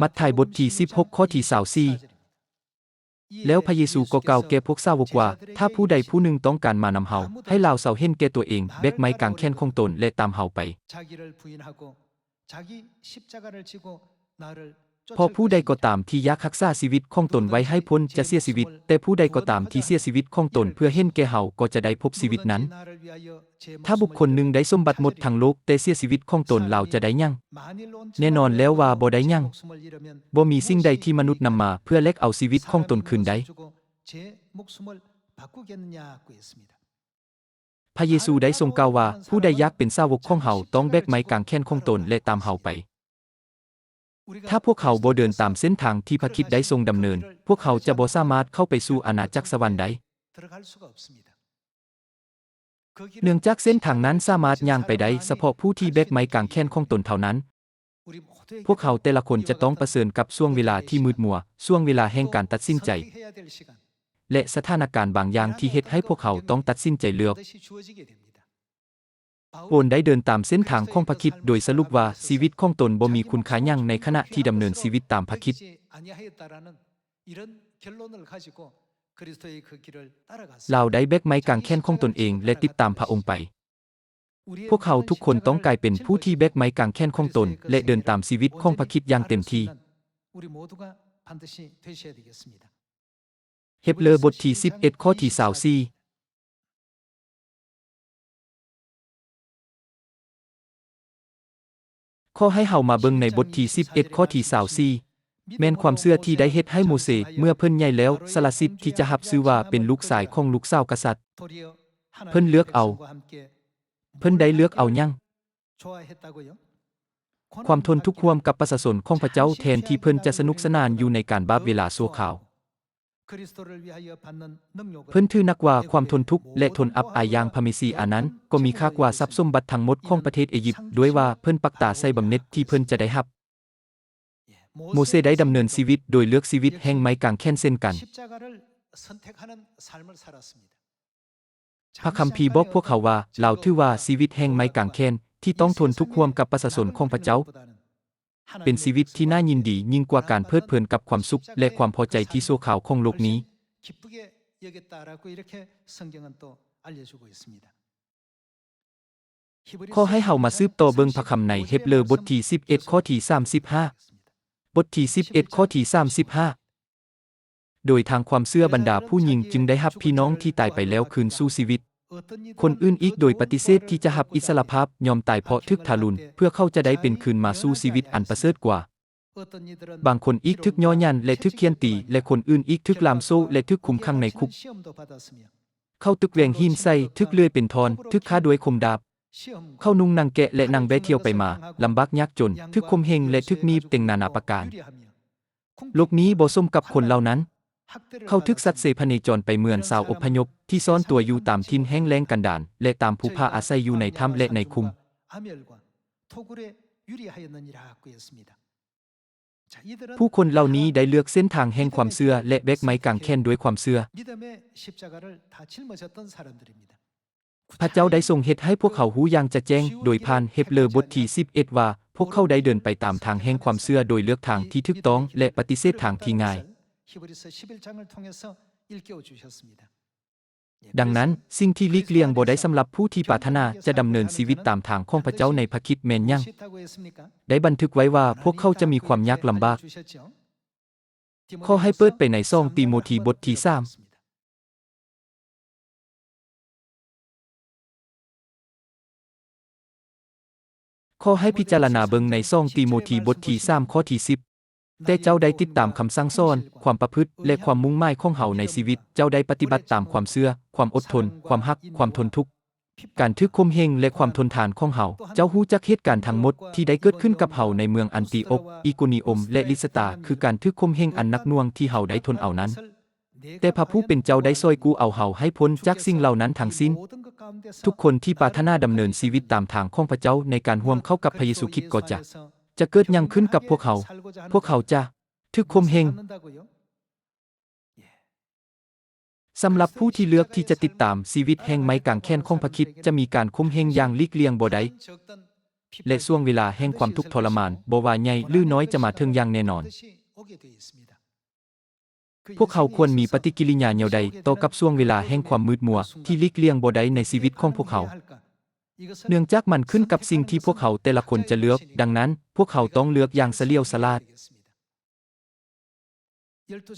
ມັດທາຍບົດທີສິບຫົກ ຂໍ້ທີຊາວສີ່. ແລ້ວພະເຢຊູກໍກ່າວແກ່ພວກສາວົກວ່າ, ຖ້າຜູ້ໃດຜູ້ໜຶ່ງຕ້ອງການມານຳເຮົາ, ໃຫ້ລາວເຊົາເຫັນແກ່ຕົວເອງ, ແບກໄມ້ກາງແຂນຂອງຕົນ ແລະ ຕາມເຮົາໄປ. ເພາະຜູ້ໃດກໍຕາມທີ່ຢາກຮັກສາຊີວິດຂອງຕົນໄວ້ໃຫ້ພົ້ນຈະເສຍຊີວິດ, ແຕ່ຜູ້ໃດກໍຕາມທີ່ເສຍຊີວິດຂອງຕົນເພື່ອເຫັນແກ່ເຮົາກໍຈະໄດ້ພົບຊີວິດນັ້ນ. ຖ້າບຸກຄົນໜຶ່ງໄດ້ສົມບັດໝົດທັງໂລກ, ແຕ່ເສຍຊີວິດຂອງຕົນ, ລາວຈະໄດ້ຫຍັງ? ແນ່ນອນແລ້ວວ່າບໍ່ໄດ້ຫຍັງ. ບໍ່ມີສິ່ງໃດທີ່ມະນຸດນຳມາເພື່ອແລກເອົາຊີວິດຂອງຕົນຄືນໄດ້. ພະເຢຊູໄດ້ຊົງກ່າວວ່າ, ຜູ້ໃດຢາກເປັນສາວົກຂອງເຮົາ, ຕ້ອງແບກໄມ້ກາງແຂນຂອງຕົນ ແລະ ຕາມເຮົາໄປ. ຖ້າພວກເຮົາບໍ່ເດີນຕາມເສັ້ນທາງທີ່ພະຄຣິດໄດ້ຊົງດຳເນີນ, ພວກເຮົາຈະບໍ່ສາມາດເຂົ້າໄປສູ່ອານາຈັກສະຫວັນໄດ້. ເນື່ອງຈາກເສັ້ນທາງນັ້ນສາມາດຍ່າງໄປໄດ້ສະເພາະຜູ້ທີ່ແບກໄມ້ກາງແຂນຂອງຕົນເທົ່ານັ້ນ. ພວກເຮົາແຕ່ລະຄົນຈະຕ້ອງປະເຊີນກັບຊ່ວງເວລາທີ່ມືດມົວ, ຊ່ວງເວລາແຫ່ງການຕັດສິນໃຈ ແລະ ສະຖານະການບາງຢ່າງທີ່ເຮັດໃຫ້ພວກເຮົາຕ້ອງຕັດສິນໃຈເລືອກ. ໂປນໄດ້ເດີນຕາມເສັ້ນທາງຂອງພະຄຣິດໂດຍສະຫຼຸບວ່າຊີວິດຂອງຕົນບໍ່ມີຄຸນຄ່າຫຍັງໃນຂະນະທີ່ດຳເນີນຊີວິດຕາມພະຄຣິດ. ລາວໄດ້ແບກໄມ້ກາງແຂນຂອງຕົນເອງ ແລະ ຕິດຕາມພະອົງໄປ. ພວກເຮົາທຸກຄົນຕ້ອງກາຍເປັນຜູ້ທີ່ແບກໄມ້ກາງແຂນຂອງຕົນ ແລະ ເດີນຕາມຊີວິດຂອງພະຄຣິດຢ່າງເຕັມທີ່. ເຮັບເຣີບົດທີສິບເອັດ ຂໍ້ທີຊາວສີ່. ຂໍໃຫ້ເຮົາມາເບິ່ງໃນບົດທີສິບເອັດ ຂໍ້ທີຊາວສີ່. ແມ່ນຄວາມເຊື່ອທີ່ໄດ້ເຮັດໃຫ້ໂມເຊ ເມື່ອເພິ່ນໃຫຍ່ແລ້ວ ສະຫຼະສິດທີ່ຈະຮັບຊື່ວ່າເປັນລູກຊາຍຂອງລູກສາວກະສັດ. ເພິ່ນເລືອກເອົາ. ເພິ່ນໄດ້ເລືອກເອົາຫຍັງ? ຄວາມທົນທຸກຮ່ວມກັບປະຊາຊົນຂອງພະເຈົ້າ ແທນທີ່ເພິ່ນຈະສະໜຸກສະໜານຢູ່ໃນການບາບເວລາຊົ່ວຄາວ. ເພິ່ນຖືໜັກວ່າຄວາມທົນທຸກ ແລະ ທົນອັບອາຍຢ່າງພະເມຊີອານັ້ນ ກໍມີຄ່າກວ່າຊັບສົມບັດທັງໝົດຂອງປະເທດເອຢິບ, ດ້ວຍວ່າເພິ່ນປັກຕາໃສ່ບຳເໜັດທີ່ເພິ່ນຈະໄດ້ຮັບ. ໂມເຊໄດ້ດຳເນີນຊີວິດໂດຍເລືອກຊີວິດແຫ່ງໄມ້ກາງແຂນເຊັ່ນກັນ. ພະຄຳພີບອກພວກເຮົາວ່າ ລາວຖືວ່າຊີວິດແຫ່ງໄມ້ກາງແຂນທີ່ຕ້ອງທົນທຸກຮ່ວມກັບປະຊາຊົນຂອງພະເຈົ້າ ເປັນຊີວິດທີ່ໜ້າຍິນດີຍິ່ງກວ່າການເພີດເພີນກັບຄວາມສຸກ ແລະ ຄວາມພໍໃຈທີ່ຊົ່ວຄາວຂອງໂລກນີ້. ຂໍໃຫ້ເຮົາມາສືບຕໍ່ເບິ່ງພະຄຳໃນເຮັບເຣີບົດທີສິບເອັດ ຂໍ້ທີສາມສິບຫ້າ. ບົດທີສິບເອັດ ຂໍ້ທີສາມສິບຫ້າ. ໂດຍທາງຄວາມເຊື່ອບັນດາຜູ້ຍິງຈຶ່ງໄດ້ຮັບພີ່ນ້ອງທີ່ຕາຍໄປແລ້ວຄືນສູ່ຊີວິດ. ຄົນອື່ນອີກໂດຍປະຕິເສດທີ່ຈະຮັບອິດສະຫຼະພາບ ຍອມຕາຍເພາະຖືກທາລຸນ ເພື່ອເຂົາຈະໄດ້ເປັນຄືນມາສູ່ຊີວິດອັນປະເສີດກວ່າ. ບາງຄົນອີກຖືກຍໍ້ຢັນ ແລະ ຖືກຂ້ຽນຕີ ແລະ ຄົນອື່ນອີກຖືກລ່າມໂສ້ ແລະ ຖືກຄຸມຂັງໃນຄຸກ. ເຂົາຖືກແຫວ່ງຫີນໃສ່, ຖືກເລື່ອຍເປັນທ່ອນ, ຖືກຂ້າດ້ວຍຄົມດາບ. ເຂົານຸ່ງໜັງແກະ ແລະ ນັ່ງແບ້ທ່ຽວໄປມາ, ລຳບາກຍາກຈົນ, ຖືກຂົ່ມເຫງ ແລະ ຖືກໜີບເຕັງນານາປະການ. ໂລກນີ້ບໍ່ສົມກັບຄົນເຫຼົ່ານັ້ນ. ເຂົາຖືກສັດເຊພະເນຈອນໄປເໝືອນຊາວອົບພະຍົບທີ່ຊ່ອນຕົວຢູ່ຕາມຖິ່ນແຫ້ງແລ້ງກັນດານ ແລະ ຕາມພູຜາອາໄສຢູ່ໃນຖ້ຳ ແລະ ໃນຂຸມ. ຜູ້ຄົນເຫຼົ່ານີ້ໄດ້ເລືອກເສັ້ນທາງແຫ່ງຄວາມເຊື່ອ ແລະ ແບກໄມ້ກາງແຂນດ້ວຍຄວາມເຊື່ອ. ພະເຈົ້າໄດ້ຊົງເຮັດໃຫ້ພວກເຮົາຮູ້ຢ່າງຈະແຈ້ງ ໂດຍຜ່ານເຮັບເຣີບົດທີສິບເອັດ ວ່າ ພວກເຂົາໄດ້ເດີນໄປຕາມທາງແຫ່ງຄວາມເຊື່ອໂດຍເລືອກທາງທີ່ຖືກຕ້ອງ ແລະ ປະຕິເສດທາງທີ່ງ່າຍ. ດັ່ງນັ້ນ, ສິ່ງທີ່ຫຼີກລ່ຽງບໍ່ໄດ້ສຳລັບຜູ້ທີ່ປາດຖະໜາຈະດຳເນີນຊີວິດຕາມທາງຂອງພະເຈົ້າໃນພະຄຣິດແມ່ນຫຍັງ? ໄດ້ບັນທຶກໄວ້ວ່າພວກເຂົາຈະມີຄວາມຍາກລຳບາກ. ຂໍໃຫ້ເປີດໄປໃນສອງຕີໂມທີບົດທີສາມ. ຂໍໃຫ້ພິຈາລະນາເບິ່ງໃນສອງຕີໂມທີບົດທີສາມ ຂໍ້ທີສິບ. ແຕ່ເຈົ້າໄດ້ຕິດຕາມຄຳສັ່ງສອນ, ຄວາມປະພຶດ ແລະ ຄວາມມຸ່ງໝາຍຂອງເຮົາໃນຊີວິດ, ເຈົ້າໄດ້ປະຕິບັດຕາມຄວາມເຊື່ອ, ຄວາມອົດທົນ, ຄວາມຮັກ, ຄວາມທົນທຸກ, ການຖືກຂົ່ມເຫງ ແລະ ຄວາມທົນທານຂອງເຮົາ. ເຈົ້າຮູ້ຈັກເຫດການທັງໝົດທີ່ໄດ້ເກີດຂຶ້ນກັບເຮົາໃນເມືອງອັນຕີອົກ, ອີໂກນີອົມ ແລະ ລິດສະຕາ, ຄືການຖືກຂົ່ມເຫງອັນໜັກໜ່ວງທີ່ເຮົາໄດ້ທົນເອົານັ້ນ. ແຕ່ພະຜູ້ເປັນເຈົ້າໄດ້ຊ່ອຍກູ້ເອົາເຮົາໃຫ້ພົ້ນຈາກສິ່ງເຫຼົ່ານັ້ນທັງສິ້ນ. ທຸກຄົນທີ່ປາດຖະໜາດຳເນີນຊີວິດຕາມທາງຂອງພະເຈົ້າໃນການຮ່ວມເຂົ້າກັບພະເຢຊູຄຣິດກໍຈະ, ຈະເກີດຫຍັງຂຶ້ນກັບພວກເຮົາ? ພວກເຮົາຈະຖືກຂົ່ມເຫງ. ສຳລັບຜູ້ທີ່ເລືອກທີ່ຈະຕິດຕາມຊີວິດແຫ່ງໄມ້ກາງແຂນຂອງພະຄຣິດ, ຈະມີການຂົ່ມເຫງຢ່າງຫຼີກລ່ຽງບໍ່ໄດ້ ແລະ ຊ່ວງເວລາແຫ່ງຄວາມທຸກທໍລະມານ, ບໍ່ວ່າໃຫຍ່ ຫຼື ນ້ອຍ, ຈະມາເຖິງຢ່າງແນ່ນອນ. ພວກເຮົາຄວນມີປະຕິກິລິຍາແນວໃດຕໍ່ກັບຊ່ວງເວລາແຫ່ງຄວາມມືດມົວທີ່ຫຼີກລ່ຽງບໍ່ໄດ້ໃນຊີວິດຂອງພວກເຮົາ? ເນື່ອງຈາກມັນຂຶ້ນກັບສິ່ງທີ່ພວກເຮົາແຕ່ລະຄົນຈະເລືອກ, ດັ່ງນັ້ນ, ພວກເຮົາຕ້ອງເລືອກຢ່າງສະຫຼຽວສະຫຼາດ.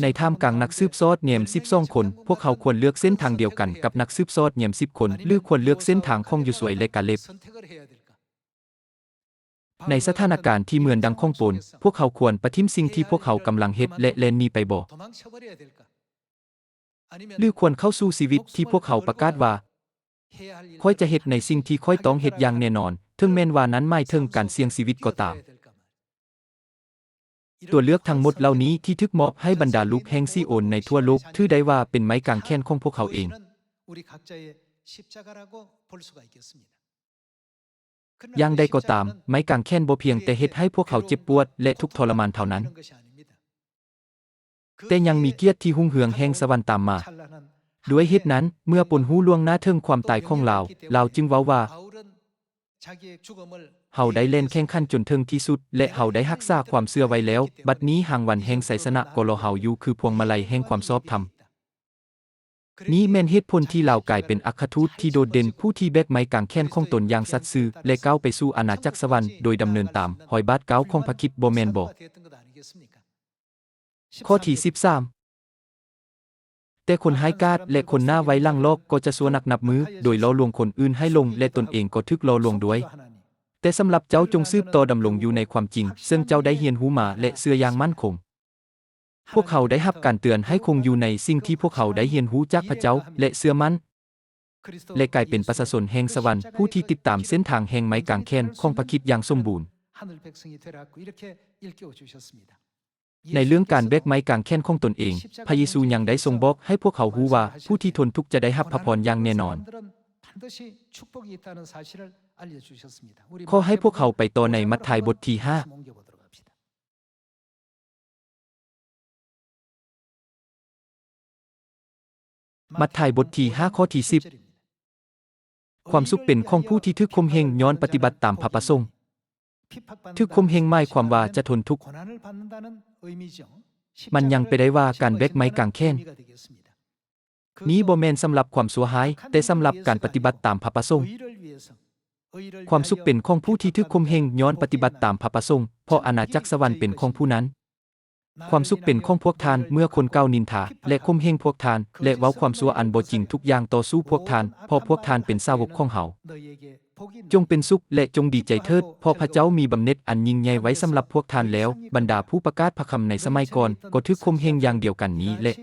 ໃນທ່າມກາງນັກສືບສອດແຍມສິບສອງຄົນ, ພວກເຮົາຄວນເລືອກເສັ້ນທາງດຽວກັນກັບນັກສືບສອດແຍມສິບຄົນ ຫຼື ຄວນເລືອກເສັ້ນທາງຂອງໂຢຊວຍ ແລະ ກາເລັບ? ໃນສະຖານະການທີ່ເໝືອນດັ່ງຂອງໂປນ, ພວກເຮົາຄວນປະຖິ້ມສິ່ງທີ່ພວກເຮົາກຳລັງເຮັດ ແລະ ແລ່ນໜີໄປບໍ? ຫຼື ຄວນເຂົ້າສູ່ຊີວິດທີ່ພວກເຮົາປະກາດວ່າ, ຂ້ອຍຈະເຮັດໃນສິ່ງທີ່ຂ້ອຍຕ້ອງເຮັດຢ່າງແນ່ນອນ, ເຖິງແມ່ນວ່ານັ້ນໝາຍເຖິງການສ່ຽງຊີວິດກໍຕາມ? ຕົວເລືອກທັງໝົດເຫຼົ່ານີ້ທີ່ຖືກມອບໃຫ້ບັນດາລູກແຫ່ງຊີໂອນໃນທົ່ວໂລກ ຖືໄດ້ວ່າເປັນໄມ້ກາງແຂນຂອງພວກເຮົາເອງ. ຢ່າງໃດກໍຕາມ, ໄມ້ກາງແຂນບໍ່ພຽງແຕ່ເຮັດໃຫ້ພວກເຮົາເຈັບປວດ ແລະ ທຸກທໍລະມານເທົ່ານັ້ນ, ແຕ່ຍັງມີກຽດທີ່ຮຸ່ງເຮືອງແຫ່ງສະຫວັນຕາມມາ. ດ້ວຍເຫດນັ້ນ, ເມື່ອໂປນຮູ້ລ່ວງໜ້າເຖິງຄວາມຕາຍຂອງລາວ, ລາວຈຶ່ງເວົ້າວ່າ, ເຮົາໄດ້ແລ່ນແຂ່ງຂັນຈົນເຖິງທີ່ສຸດ ແລະ ເຮົາໄດ້ຮັກສາຄວາມເຊື່ອໄວ້ແລ້ວ, ບັດນີ້ຮາງວັນແຫ່ງໄຊຊະນະກໍລໍເຮົາຢູ່ ຄືພວງມາໄລແຫ່ງຄວາມຊອບທຳ. ນີ້ແມ່ນເຫດຜົນທີ່ລາວກາຍເປັນອັກຄະທູດທີ່ໂດດເດັ່ນ, ຜູ້ທີ່ແບກໄມ້ກາງແຂນຂອງຕົນຢ່າງສັດຊື່ ແລະ ກ້າວໄປສູ່ອານາຈັກສະຫວັນໂດຍດຳເນີນຕາມຮອຍບາດກ້າວຂອງພະຄຣິດ, ບໍ່ແມ່ນບໍ? ຂໍ້ທີສິບສາມ. ແຕ່ຄົນຮ້າຍກາດ ແລະ ຄົນໜ້າໄວ້ຫຼັງຫຼອກກໍຈະຊົ່ວໜັກນັບມື້, ໂດຍຫຼໍ່ລວງຄົນອື່ນໃຫ້ຫຼົງ ແລະ ຕົນເອງກໍຖືກຫຼໍ່ລວງດ້ວຍ. ແຕ່ສຳລັບເຈົ້າຈົ່ງສືບຕໍ່ດຳລົງຢູ່ໃນຄວາມຈິງ ເຊິ່ງເຈົ້າໄດ້ຮຽນຮູ້ມາ ແລະ ເຊື່ອຢ່າງໝັ້ນຄົງ. ພວກເຮົາໄດ້ຮັບການເຕືອນໃຫ້ຄົງຢູ່ໃນສິ່ງທີ່ພວກເຮົາໄດ້ຮຽນຮູ້ຈາກພະເຈົ້າ ແລະ ເຊື່ອໝັ້ນ ແລະ ກາຍເປັນປະຊາຊົນແຫ່ງສະຫວັນ ຜູ້ທີ່ຕິດຕາມເສັ້ນທາງແຫ່ງໄມ້ກາງແຂນຂອງພະຄຣິດຢ່າງສົມບູນ. ໃນເລື່ອງການແບກໄມ້ກາງແຂນຂອງຕົນເອງ, ພະເຢຊູຍັງໄດ້ຊົງບອກໃຫ້ພວກເຮົາຮູ້ວ່າ ຜູ້ທີ່ທົນທຸກຈະໄດ້ຮັບພະພອນຢ່າງແນ່ນອນ. ຂໍໃຫ້ພວກເຮົາໄປຕໍ່ໃນມັດທາຍບົດທີຫ້າ. ມັດທາຍບົດທີຫ້າ ຂໍ້ທີສິບ. ຄວາມສຸກເປັນຂອງຜູ້ທີ່ຖືກຂົ່ມເຫງຍ້ອນປະຕິບັດຕາມພະປະສົງ. ຖືກຂົ່ມເຫງໝາຍຄວາມວ່າຈະທົນທຸກ. ມັນຍັງໄປໄດ້ວ່າການແບກໄມ້ກາງແຂນນີ້ບໍ່ແມ່ນສຳລັບຄວາມຊົ່ວຮ້າຍ, ແຕ່ສຳລັບການປະຕິບັດຕາມພະປະສົງ. ຄວາມສຸກເປັນຂອງຜູ້ທີ່ຖືກຂົ່ມເຫງຍ້ອນປະຕິບັດຕາມພະປະສົງ, ເພາະອານາຈັກສະຫວັນເປັນຂອງຜູ້ນັ້ນ. ຄວາມສຸກເປັນຂອງພວກທ່ານເມື່ອຄົນກ່າວນິນທາ ແລະ ຂົ່ມເຫງພວກທ່ານ ແລະ ເວົ້າຄວາມຊົ່ວອັນບໍ່ຈິງທຸກຢ່າງຕໍ່ສູ້ພວກທ່ານ, ເພາະພວກທ່ານເປັນສາວົກຂອງເຮົາ. ຈົ່ງເປັນສຸກ ແລະ ຈົ່ງດີໃຈເຖີດ, ເພາະພະເຈົ້າມີບຳເໜັດອັນຍິ່ງໃຫຍ່ໄວ້ສຳລັບພວກທ່ານແລ້ວ. ບັນດາຜູ້ປະກາດພະຄຳໃນສະໄໝກ່ອນກໍຖືກຂົ່ມເຫງຢ່າງດຽວກັນນີ້ແຫຼະ.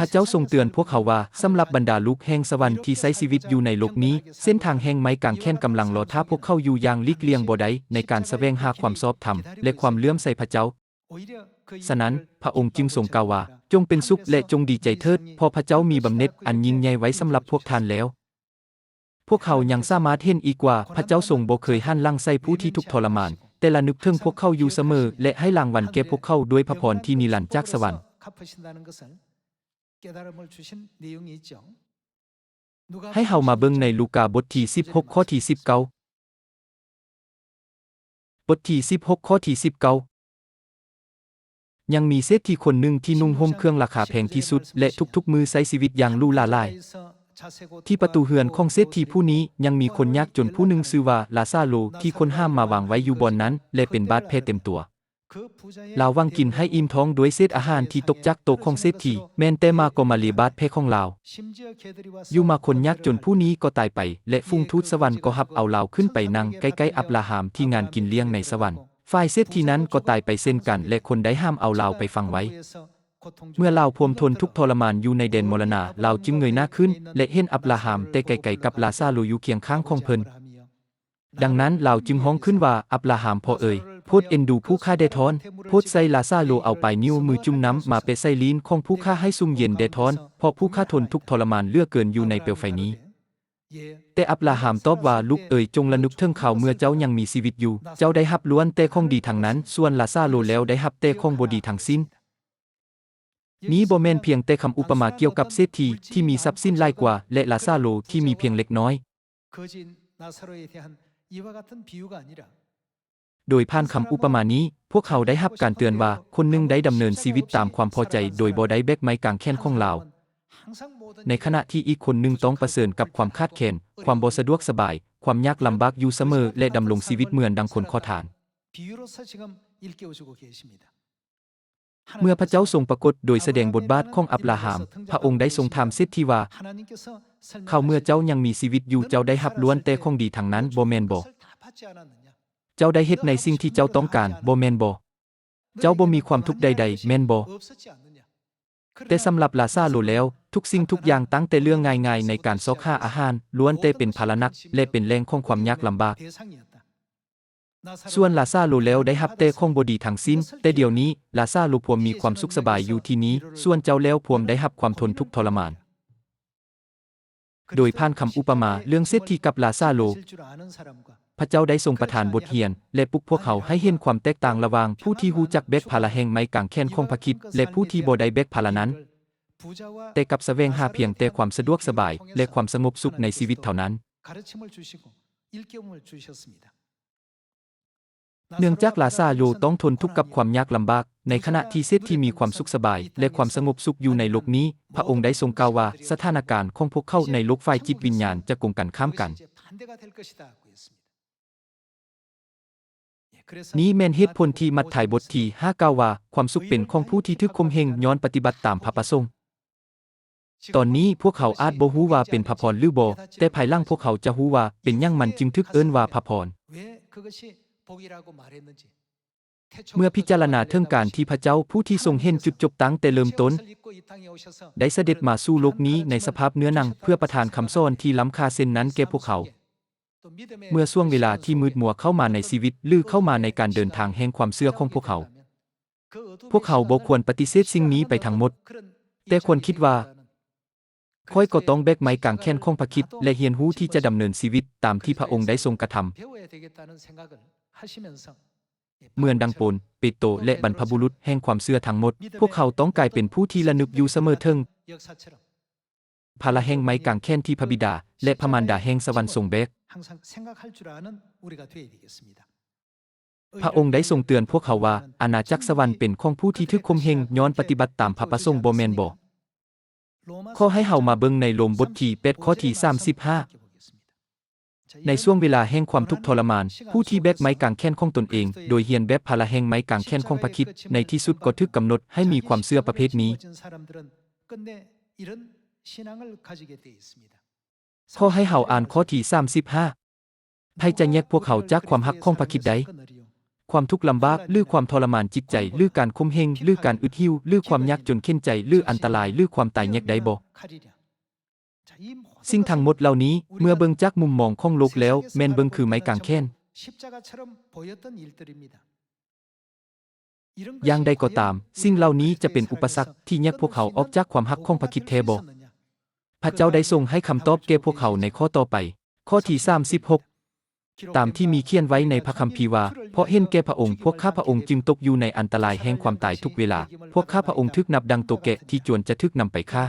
ພະເຈົ້າຊົງເຕືອນພວກເຮົາວ່າ ສຳລັບບັນດາລູກແຫ່ງສະຫວັນທີ່ໃຊ້ຊີວິດຢູ່ໃນໂລກນີ້, ເສັ້ນທາງແຫ່ງໄມ້ກາງແຂນກຳລັງລໍຖ້າພວກເຂົາຢູ່ຢ່າງຫຼີກລ່ຽງບໍ່ໄດ້ ໃນການສະແຫວງຫາຄວາມຊອບທຳ ແລະ ຄວາມເຫຼື້ອມໃສພະເຈົ້າ. ສະນັ້ນ, ພະອົງຈຶ່ງຊົງກ່າວວ່າ, ຈົ່ງເປັນສຸກ ແລະ ຈົ່ງດີໃຈເຖີດ, ເພາະພະເຈົ້າມີບຳເໜັດອັນຍິ່ງໃຫຍ່ໄວ້ສຳລັບພວກທ່ານແລ້ວ. ພວກເຮົາຍັງສາມາດເຫັນອີກວ່າ ພະເຈົ້າຊົງບໍ່ເຄີຍຫັນຫຼັງໃສ່ຜູ້ທີ່ທຸກທໍລະມານ, ແຕ່ລະນຶກເຖິງພວກເຂົາຢູ່ສະເໝີ ແລະ ໃຫ້ລາງວັນແກ່ພວກເຂົາດ້ວຍພະພອນທີ່ນິລັນຈາກສະຫວັນ. ໃຫ້ເຮົາມາເບິ່ງໃນລູກາບົດທີສິບຫົກ ຂໍ້ທີສິບເກົ້າ. ບົດທີສິບຫົກ ຂໍ້ທີສິບເກົ້າ. ຍັງມີເສດຖີຄົນໜຶ່ງທີ່ນຸ່ງຫົ່ມເຄື່ອງລາຄາແພງທີ່ສຸດ ແລະ ທຸກໆມື້ໃຊ້ຊີວິດຢ່າງຫຼູຫຼາຫຼາຍ. ທີ່ປະຕູເຮືອນຂອງເສດຖີຜູ້ນີ້ຍັງມີຄົນຍາກຈົນຜູ້ໜຶ່ງຊື່ວ່າລາຊາໂລ ທີ່ຄົນຫາມມາວາງໄວ້ຢູ່ບ່ອນນັ້ນ ແລະ ເປັນບາດແຜເຕັມຕົວ. ລາວຫວັງກິນໃຫ້ອີ່ມທ້ອງດ້ວຍເສດອາຫານທີ່ຕົກຈາກໂຕະຂອງເສດຖີ, ແມ່ນແຕ່ໝາກໍມາເລຍບາດແຜຂອງລາວ. ຢູ່ມາຄົນຍາກຈົນຜູ້ນີ້ກໍຕາຍໄປ ແລະ ຝູງທູດສະຫວັນກໍຮັບເອົາລາວຂຶ້ນໄປນັ່ງໃກ້ໆອັບຣາຮາມທີ່ງານກິນລ້ຽງໃນສະຫວັນ. ຝ່າຍເສດຖີນັ້ນກໍຕາຍໄປເຊັ່ນກັນ ແລະ ຄົນໄດ້ຫາມເອົາລາວໄປຝັງໄວ້. ເມື່ອລາວພວມທົນທຸກທໍລະມານຢູ່ໃນແດນມໍລະນາ, ລາວຈຶ່ງເງີຍໜ້າຂຶ້ນ ແລະ ເຫັນອັບຣາຮາມແຕ່ໄກໆກັບລາຊາໂລຢູ່ຄຽງຂ້າງຂອງເພິ່ນ. ດັ່ງນັ້ນລາວຈຶ່ງຮ້ອງຂຶ້ນວ່າ, ອັບຣາຮາມພໍ່ເອີຍ, ໂພດເອັນດູຜູ້ຂ້າແດ່ທ້ອນ, ໂພດໃຊ້ລາຊາໂລເອົາປາຍນິ້ວມືຈຸ່ມນ້ຳມາແປະໃສ່ລີ້ນຂອງຜູ້ຂ້າໃຫ້ຊຸ່ມເຢັນແດ່ທ້ອນ, ເພາະຜູ້ຂ້າທົນທຸກທໍລະມານເຫຼືອເກີນຢູ່ໃນເປວໄຟນີ້. ແຕ່ອັບຣາຮາມຕອບວ່າ, ລູກເອີຍ, ຈົ່ງລະນຶກເຖິງຄາວເມື່ອເຈົ້າຍັງມີຊີວິດຢູ່, ເຈົ້າໄດ້ຮັບລ້ວນແຕ່ຂອງດີທັງນັ້ນ, ສ່ວນລາຊາໂລແລ້ວໄດ້ຮັບແຕ່ຂອງບໍ່ດີທັງສິ້ນ. ນີ້ບໍ່ແມ່ນພຽງແຕ່ຄຳອຸປະມາກ່ຽວກັບເສດຖີທີ່ມີຊັບສິນຫຼາຍກວ່າ ແລະ ລາຊາໂລທີ່ມີພຽງເລັກນ້ອຍ. ໂດຍຜ່ານຄຳອຸປະມານີ້, ພວກເຮົາໄດ້ຮັບການເຕືອນວ່າ ຄົນໜຶ່ງໄດ້ດຳເນີນຊີວິດຕາມຄວາມພໍໃຈໂດຍບໍ່ໄດ້ແບກໄມ້ກາງແຂນຂອງລາວ, ໃນຂະນະທີ່ອີກຄົນໜຶ່ງຕ້ອງປະເຊີນກັບຄວາມຂາດແຄນ, ຄວາມບໍ່ສະດວກສະບາຍ, ຄວາມຍາກລຳບາກຢູ່ສະເໝີ ແລະ ດຳລົງຊີວິດເໝືອນດັ່ງຄົນຂໍທານ. ເມື່ອພະເຈົ້າຊົງປາກົດໂດຍສະແດງບົດບາດຂອງອັບຣາຮາມ, ພະອົງໄດ້ຊົງຖາມເສດຖີວ່າ, ຄາວເມື່ອເຈົ້າຍັງມີຊີວິດຢູ່, ເຈົ້າໄດ້ຮັບລ້ວນແຕ່ຂອງດີທັງນັ້ນ, ບໍ່ແມ່ນບໍ? ເຈົ້າໄດ້ເຮັດໃນສິ່ງທີ່ເຈົ້າຕ້ອງການ, ບໍ່ແມ່ນບໍ? ເຈົ້າບໍ່ມີຄວາມທຸກໃດໆ, ແມ່ນບໍ? ແຕ່ສຳລັບລາຊາໂລແລ້ວ, ທຸກສິ່ງທຸກຢ່າງ, ຕັ້ງແຕ່ເລື່ອງງ່າຍໆໃນການຊອກຫາອາຫານ, ລ້ວນແຕ່ເປັນພາລະໜັກ ແລະ ເປັນແຫຼ່ງຂອງຄວາມຍາກລຳບາກ. ສ່ວນລາຊາໂລແລ້ວໄດ້ຮັບແຕ່ຂອງບໍ່ດີທັງສິ້ນ, ແຕ່ດຽວນີ້ລາຊາໂລພວມມີຄວາມສຸກສະບາຍຢູ່ທີ່ນີ້, ສ່ວນເຈົ້າແລ້ວພວມໄດ້ຮັບຄວາມທົນທຸກທໍລະມານ. ໂດຍຜ່ານຄຳອຸປະມາເລື່ອງເສດຖີກັບລາຊາໂລ, ພະເຈົ້າໄດ້ຊົງປະທານບົດຮຽນ ແລະ ປຸກພວກເຮົາໃຫ້ເຫັນຄວາມແຕກຕ່າງລະຫວ່າງຜູ້ທີ່ຮູ້ຈັກແບກພາລະແຫ່ງໄມ້ກາງແຂນຂອງພະຄຣິດ ແລະ ຜູ້ທີ່ບໍ່ໄດ້ແບກພາລະນັ້ນ, ແຕ່ກັບສະແຫວງຫາພຽງແຕ່ຄວາມສະດວກສະບາຍ ແລະ ຄວາມສະຫງົບສຸກໃນຊີວິດເທົ່ານັ້ນ. ເນື່ອງຈາກລາຊາໂລຕ້ອງທົນທຸກກັບຄວາມຍາກລຳບາກ, ໃນຂະນະທີ່ເສດຖີມີຄວາມສຸກສະບາຍ ແລະ ຄວາມສະຫງົບສຸກຢູ່ໃນໂລກນີ້, ພະອົງໄດ້ຊົງກ່າວວ່າ ສະຖານະການຂອງພວກເຂົາໃນໂລກຝ່າຍຈິດວິນຍານຈະກົງກັນຂ້າມກັນ. ນີ້ແມ່ນເຫດຜົນທີ່ມັດທາຍບົດທີຫ້າກ່າວວ່າ, ຄວາມສຸກເປັນຂອງຜູ້ທີ່ຖືກຂົ່ມເຫງຍ້ອນປະຕິບັດຕາມພະປະສົງ. ຕອນນີ້ພວກເຮົາອາດບໍ່ຮູ້ວ່າເປັນພະພອນຫຼືບໍ່, ແຕ່ພາຍຫຼັງພວກເຮົາຈະຮູ້ວ່າເປັນຫຍັງມັນຈຶ່ງຖືກເອີ້ນວ່າພະພອນ. ເມື່ອພິຈາລະນາເຖິງການທີ່ພະເຈົ້າຜູ້ທີ່ຊົງເຫັນຈຸດຈົບຕັ້ງແຕ່ເລີ່ມຕົ້ນ ໄດ້ສະເດັດມາສູ່ໂລກນີ້ໃນສະພາບເນື້ອໜັງ ເພື່ອປະທານຄຳສອນທີ່ລ້ຳຄ່າເຊັ່ນນັ້ນແກ່ພວກເຮົາ, ເມື່ອຊ່ວງເວລາທີ່ມືດມົວເຂົ້າມາໃນຊີວິດ ຫຼື ເຂົ້າມາໃນການເດີນທາງແຫ່ງຄວາມເຊື່ອຂອງພວກເຮົາ, ພວກເຮົາບໍ່ຄວນປະຕິເສດສິ່ງນີ້ໄປທັງໝົດ, ແຕ່ຄວນຄິດວ່າ ຂ້ອຍກໍຕ້ອງແບກໄມ້ກາງແຂນຂອງພະຄຣິດ ແລະ ຮຽນຮູ້ທີ່ຈະດຳເນີນຊີວິດຕາມທີ່ພະອົງໄດ້ຊົງກະທຳ. ເໝືອນດັ່ງໂປນ, ເປໂຕ ແລະ ບັນພະບຸລຸດແຫ່ງຄວາມເຊື່ອທັງໝົດ, ພວກເຮົາຕ້ອງກາຍເປັນຜູ້ທີ່ລະນຶກຢູ່ສະເໝີເຖິງພາລະແຫ່ງໄມ້ກາງແຂນທີ່ພະບິດາ ແລະ ພະມານດາແຫ່ງສະຫວັນຊົງແບກ. ພະອົງໄດ້ຊົງເຕືອນພວກເຮົາວ່າ ອານາຈັກສະຫວັນເປັນຂອງຜູ້ທີ່ຖືກຂົ່ມເຫງຍ້ອນປະຕິບັດຕາມພະປະສົງ ບໍ່ແມ່ນບໍ? ຂໍໃຫ້ເຮົາມາເບິ່ງໃນໂລມບົດທີແປດ ຂໍ້ທີສາມສິບຫ້າ. ໃນຊ່ວງເວລາແຫ່ງຄວາມທຸກທໍລະມານ, ຜູ້ທີ່ແບກໄມ້ກາງແຂນຂອງຕົນເອງ ໂດຍຮຽນແບບພາລະແຫ່ງໄມ້ກາງແຂນຂອງພະຄຣິດ ໃນທີ່ສຸດກໍຖືກກຳນົດໃຫ້ມີຄວາມເຊື່ອປະເພດນີ້. ຂໍໃຫ້ເຮົາອ່ານຂໍ້ທີສາມສິບຫ້າ. ໃຜຈະແຍກພວກເຮົາຈາກຄວາມຮັກຂອງພະຄຣິດໄດ້? ຄວາມທຸກລຳບາກ ຫຼື ຄວາມທໍລະມານຈິດໃຈ ຫຼື ການຂົ່ມເຫງ ຫຼື ການອຶດຫິວ ຫຼື ຄວາມຍາກຈົນເຂັນໃຈ ຫຼື ອັນຕະລາຍ ຫຼື ຄວາມຕາຍແຍກໄດ້ບໍ່? ສິ່ງທັງໝົດເຫຼົ່ານີ້ ເມື່ອເບິ່ງຈາກມຸມມອງຂອງໂລກແລ້ວ ແມ່ນເບິ່ງຄືໄມ້ກາງແຂນ. ຢ່າງໃດກໍຕາມ, ສິ່ງເຫຼົ່ານີ້ຈະເປັນອຸປະສັກທີ່ແຍກພວກເຮົາອອກຈາກຄວາມຮັກຂອງພະຄຣິດແທ້ບໍ? ພະເຈົ້າໄດ້ຊົງໃຫ້ຄຳຕອບແກ່ພວກເຮົາໃນຂໍ້ຕໍ່ໄປ, ຂໍ້ທີສາມສິບຫົກ, ຕາມທີ່ມີຂຽນໄວ້ໃນພະຄຳພີວ່າ, ເພາະເຫັນແກ່ພະອົງ, ພວກຂ້າພະອົງຈຶ່ງຕົກຢູ່ໃນອັນຕະລາຍແຫ່ງຄວາມຕາຍທຸກເວລາ. ພວກຂ້າພະອົງຖືກນັບດັ່ງໂຕແກະທີ່ຈວນຈະຖືກນຳໄປຂ້າ.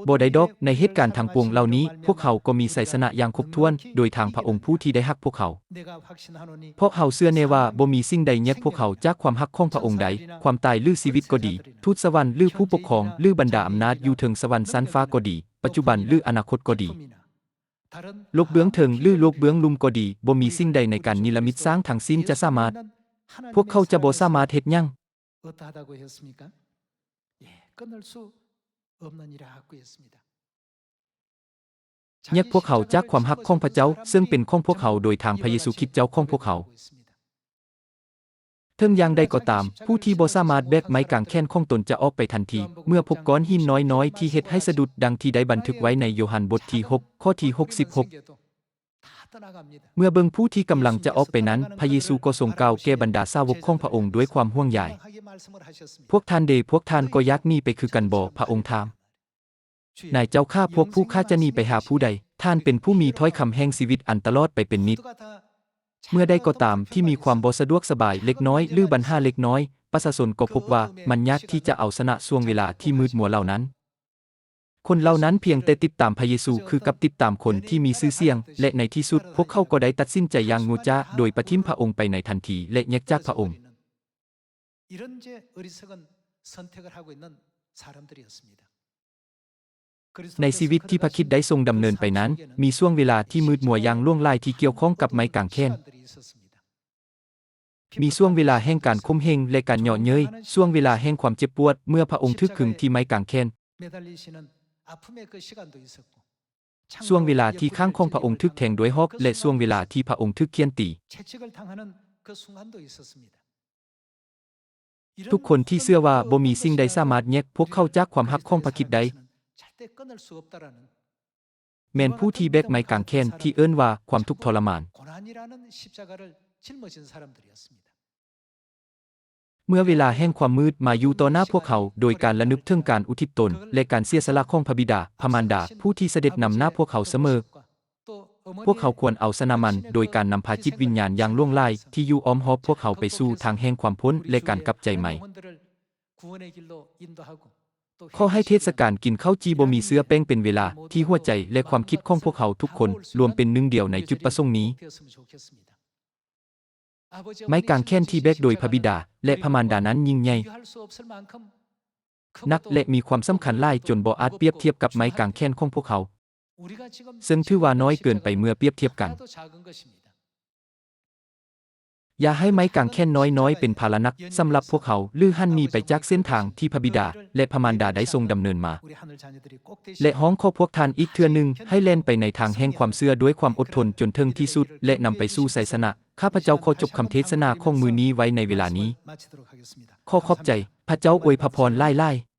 ບໍ່ໄດ້ດອກ, ໃນເຫດການທັງປວງເຫຼົ່ານີ້, ພວກເຮົາກໍມີໄຊຊະນະຢ່າງຄົບຖ້ວນ ໂດຍທາງພະອົງຜູ້ທີ່ໄດ້ຮັກພວກເຮົາ. ເພາະເຮົາເຊື່ອແນ່ວ່າບໍ່ມີສິ່ງໃດແຍກພວກເຮົາຈາກຄວາມຮັກຂອງພະອົງໄດ້, ຄວາມຕາຍ ຫຼື ຊີວິດກໍດີ, ທູດສະຫວັນ ຫຼື ຜູ້ປົກຄອງ ຫຼື ບັນດາອຳນາດຢູ່ເທິງສະຫວັນຊັ້ນຟ້າກໍດີ, ປັດຈຸບັນ ຫຼື ອະນາຄົດກໍດີ, ໂລກເບື້ອງເທິງ ຫຼື ໂລກເບື້ອງລຸ່ມກໍດີ, ບໍ່ມີສິ່ງໃດໃນການນິລະມິດສ້າງທັງສິ້ນຈະສາມາດ, ພວກເຂົາຈະບໍ່ສາມາດເຮັດຫຍັງ. ແຍກພວກເຮົາຈາກຄວາມຮັກຂອງພະເຈົ້າ ເຊິ່ງເປັນຂອງພວກເຮົາໂດຍທາງພະເຢຊູຄຣິດເຈົ້າຂອງພວກເຮົາ. ເຖິງຢ່າງໃດກໍຕາມ, ຜູ້ທີ່ບໍ່ສາມາດແບກໄມ້ກາງແຂນຂອງຕົນຈະອອກໄປທັນທີ ເມື່ອພົບກ້ອນຫີນນ້ອຍໆທີ່ເຮັດໃຫ້ສະດຸດ, ດັ່ງທີ່ໄດ້ບັນທຶກໄວ້ໃນໂຍຮັນບົດທີຫົກ ຂໍ້ທີຫົກສິບຫົກ. ເມື່ອເບິ່ງຜູ້ທີ່ກຳລັງຈະອອກໄປນັ້ນ, ພະເຢຊູກໍຊົງກ່າວແກ່ບັນດາສາວົກຂອງພະອົງດ້ວຍຄວາມຫ່ວງໃຍ, ພວກທ່ານເດ, ພວກທ່ານກໍຢາກໜີໄປຄືກັນບໍ? ພະອົງຖາມ. ນາຍເຈົ້າຂ້າ, ພວກຜູ້ຂ້າຈະໜີໄປຫາຜູ້ໃດ? ທ່ານເປັນຜູ້ມີຖ້ອຍຄຳແຫ່ງຊີວິດອັນຕະຫຼອດໄປເປັນນິດ. ເມື່ອໃດກໍຕາມທີ່ມີຄວາມບໍ່ສະດວກສະບາຍເລັກນ້ອຍ ຫຼື ບັນຫາເລັກນ້ອຍ, ປະຊາຊົນກໍພົບວ່າມັນຍາກທີ່ຈະເອົາຊະນະຊ່ວງເວລາທີ່ມືດມົວເຫຼົ່ານັ້ນ. ຄົນເຫຼົ່ານັ້ນພຽງແຕ່ຕິດຕາມພະເຢຊູຄືກັບຕິດຕາມຄົນທີ່ມີຊື່ສຽງ, ແລະ ໃນທີ່ສຸດພວກເຂົາກໍໄດ້ຕັດສິນໃຈຢ່າງໂງ່ຈ້າໂດຍປະຖິ້ມພະອົງໄປໃນທັນທີ ແລະ ແຍກຈາກພະອົງ. ໃນຊີວິດທີ່ພະຄຣິດໄດ້ຊົງດຳເນີນໄປນັ້ນ, ມີຊ່ວງເວລາທີ່ມືດມົວຢ່າງຫຼວງຫຼາຍທີ່ກ່ຽວຂ້ອງກັບໄມ້ກາງແຂນ. ມີຊ່ວງເວລາແຫ່ງການຂົ່ມເຫງ ແລະ ການເຍາະເຍີ້ຍ, ຊ່ວງເວລາແຫ່ງຄວາມເຈັບປວດເມື່ອພະອົງຖືກຄຶງທີ່ໄມ້ກາງແຂນ, ຊ່ວງເວລາທີ່ຂ້າງຂອງພະອົງຖືກແທງດ້ວຍຫອກ ແລະ ຊ່ວງເວລາທີ່ພະອົງຖືກຂ້ຽນຕີ. ທຸກຄົນທີ່ເຊື່ອວ່າບໍ່ມີສິ່ງໃດສາມາດແຍກພວກເຂົາຈາກຄວາມຮັກຂອງພະຄຣິດໄດ້ ແມ່ນຜູ້ທີ່ແບກໄມ້ກາງແຂນທີ່ເອີ້ນວ່າຄວາມທຸກທໍລະມານ. ເມື່ອເວລາແຫ່ງຄວາມມືດມາຢູ່ຕໍ່ໜ້າພວກເຮົາ ໂດຍການລະນຶກເຖິງການອຸທິດຕົນ ແລະ ການເສຍສະຫຼະຂອງພະບິດາ, ພະມານດາ, ຜູ້ທີ່ສະເດັດນຳໜ້າພວກເຮົາສະເໝີ, ພວກເຮົາຄວນເອົາຊະນະມັນໂດຍການນຳພາຈິດວິນຍານຢ່າງຫຼວງຫຼາຍທີ່ຢູ່ອ້ອມຮອບພວກເຮົາໄປສູ່ທາງແຫ່ງຄວາມພົ້ນ ແລະ ການກັບໃຈໃໝ່. ຂໍໃຫ້ເທດສະການກິນເຂົ້າຈີ່ບໍ່ມີເຊື້ອແປ້ງເປັນເວລາທີ່ຫົວໃຈ ແລະ ຄວາມຄິດຂອງພວກເຮົາທຸກຄົນລວມເປັນໜຶ່ງດຽວໃນຈຸດປະສົງນີ້. ໄມ້ກາງແຂນທີ່ແບກໂດຍພະບິດາ ແລະ ພະມານດານັ້ນຍິ່ງໃຫຍ່, ໜັກ ແລະ ມີຄວາມສຳຄັນຫຼາຍຈົນບໍ່ອາດປຽບທຽບກັບໄມ້ກາງແຂນຂອງພວກເຮົາ, ເຊິ່ງຖືວ່ານ້ອຍເກີນໄປເມື່ອປຽບທຽບກັນ. ຢ່າໃຫ້ໄມ້ກາງແຂນນ້ອຍໆເປັນພາລະໜັກສຳລັບພວກເຮົາ ຫຼື ຫັນໜີໄປຈາກເສັ້ນທາງທີ່ພະບິດາ ແລະ ພະມານດາໄດ້ຊົງດຳເນີນມາ. ແລະ ຮ້ອງຂໍພວກທ່ານອີກເທື່ອໜຶ່ງໃຫ້ແລ່ນໄປໃນທາງແຫ່ງຄວາມເຊື່ອດ້ວຍຄວາມອົດທົນຈົນເຖິງທີ່ສຸດ ແລະ ນຳໄປສູ່ໄຊຊະນະ. ຂ້າພະເຈົ້າຂໍຈົບຄຳເທສະໜາຂອງມື້ນີ້ໄວ້ໃນເວລານີ້. ຂໍຂອບໃຈ. ພະເຈົ້າອວຍພະພອນຫຼາຍໆ.